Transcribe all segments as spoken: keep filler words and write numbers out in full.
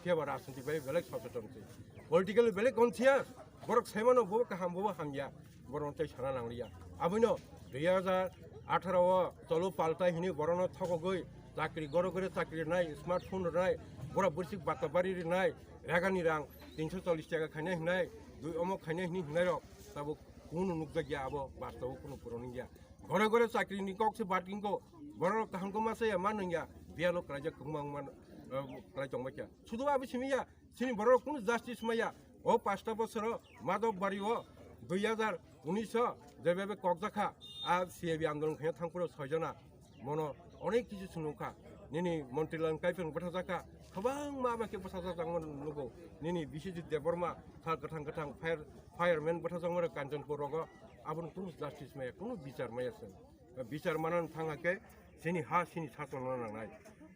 Eba rajniti bai belek socheton se. Political belek konsiya, borok saimano bo kaham bo hamya, borok tei sana nangliya. Aboino dui hajar atharo o cholo paltai hini borokno thokogoi chakri goro gore chakri rinai, smartphone rinai, borok bursik bata bari rinai, ragani rang tinso chollish taka khainai hinai, dui omo khainai hini hinai rok, tabuk kunu nukjakya abo, bastabo kunu puroni ya. Gore gore chakri ni kok se bat ginko, borok kaham ko masa ya man ya, bialo kalaijak kumang man, eh, kalai tongbaikya. Sudu abi simi ya, Chini borok kunu justice maya. O pasta bosoro Madhobari o dui hajar unis o jebebe kokjakha, a C A B andolon khaina thangphuru soijona. Mono onek kichu swnukha. Nini Montri Lalngaiphilwng bwthajakha. Kwbangma aba khe bwthajak tangmani nugo. Nini Biswajit Debbarma, thal kwthang kwthang fire, fireman bwthajakma rok Kanchanpur rogo. Aboni kunu justice maya, kunu bichar maya se. Bichar manani thang hakhe chini ha chini sachon no nangnai.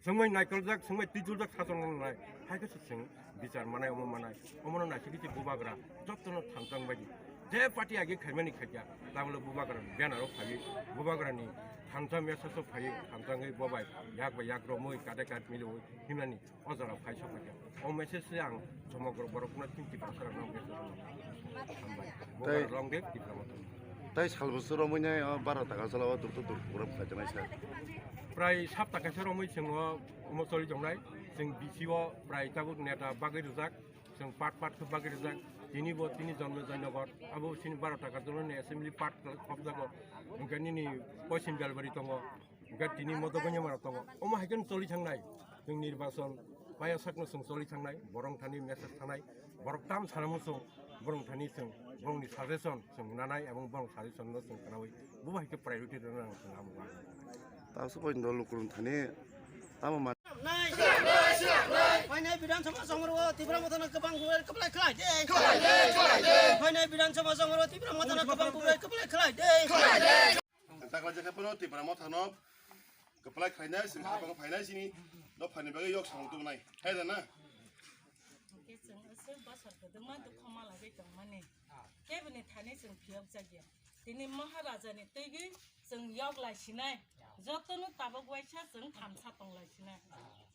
Chwngmai naikoljak, chwngmai twijoljak sachon no nangnai. Hai khe se chwng bichar manai, omo manai. Omono naisingwi se bubagra jottono thansa wngbaidi. Je party age khaimani khaikha, tabole bubagra banner o phaiwi, bubagrani thansa message o phaiwi, thansa wngwi bobai yak bai yak romwi, kate kat milwi himnani. O jora phai sokphaikha. O message se ang somogro borokno chini Tiprasarokno message rwna hambai. Tei Bubagra long live Tipra Motha. Tei sal bwswk romwi nai o baro taka jala o dur dur program khlai tongnai sir. Prai sapta kaisa romwi chwng o omo choli tongnai. Chwng B C o prai tabuk neta bagwi rwjak. Chwng part part khe bagwi rwjak. Tini bo tini Jonmejay Nagar. Abo chini baro taka jala ni assembly part khopjago. Hwnkhe nini Poschim Jalbari tongo. Hwnkhe tini modo gwnye mano tongo. Omo hai khe choli thangnai. Chwng nirbachon paya sakno chwng choli thangnai. Borok thani message thanai. Borok tam sanamo chwng. Borok thani chwng. Borokni suggestion chwng nanai ebong borok suggestion no chwng khnaui. Bo hai khe priority rwna ang chwng amo. Taso poi dol lukurung thani. Tamo ma. Phainai Bidhan Sabha Songro Tipra Mothano kwbang gubai kwplai khlai de. Khlai de, khlai de. Phainai Bidhan Sabha Songro Tipra Mothano kwbang gubai kwplai khlai de. Khlai de. Takla jekhe phano Tipra Mothano kwplai khlainai, chwng hapang phainai chini dophani bagwi yok samung tubunai. Hai da na? Hwnkhe chwng aswk bosor kwdwma dukho malaiwi tongmani. Keboni thani chwng phiyokjakya. Tini Maharajani twigwi chwng yok laisinai. Jotono tabuk waisa chwng thansa tong laisinai.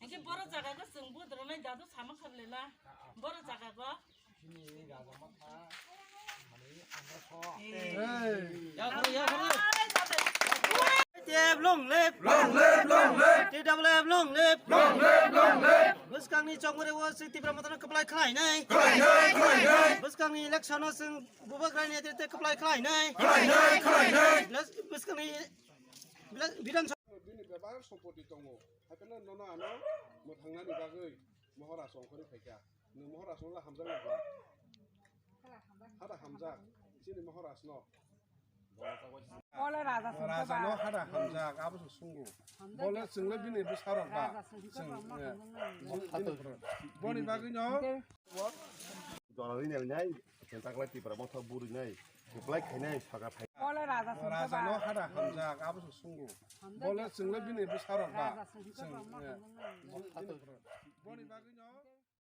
Hwnkhe boro jagao chwng budronai dadu sama kharlela. Boro jagao Chini Raja Motha, mani, ang sok. Hey. Hey. Yakhro, yakhro. Tep long live. Long live, long live. T W F long live. Long live, long live. Bwskangni chongmani o chwng Tipra Mothano kwplai khlainai. Khlainai, khlainai. Bwskangni election o chwng Bubagrani netrite kwplai khlainai. Khlainai, khlainai. Blas-, bwskangni blas-, Bidhan Sabha. Bini bebak sompoti tongo. Haikhe nono ano mwthangnani bagwi Maharaj ongkhorwi phaikha. Nwng Maharaj no hamjak na bwla? Hada hamjak. Chini Maharaj no. Ole raja sung Raja no ba. Hada hamjak, abo se sungo. Hamjak Bole ya. Chwng le bini bwsarok ba. Raja sung Chwng, ba, eh, hamjak na. Bini bwsarok. Boni bagwi no. Hwnkhe Jora rinai nai, khe taklai Tipra Motha buri nai, kwplai khainai, saka phai. Ole raja sung Raja ba. No hada hamjak, abo se sungo. Hamjak Bole ya. Chwng le bini bwsarok ba. Raja sung Chwng, ba, eh, hamjak na. Boni bagwi no.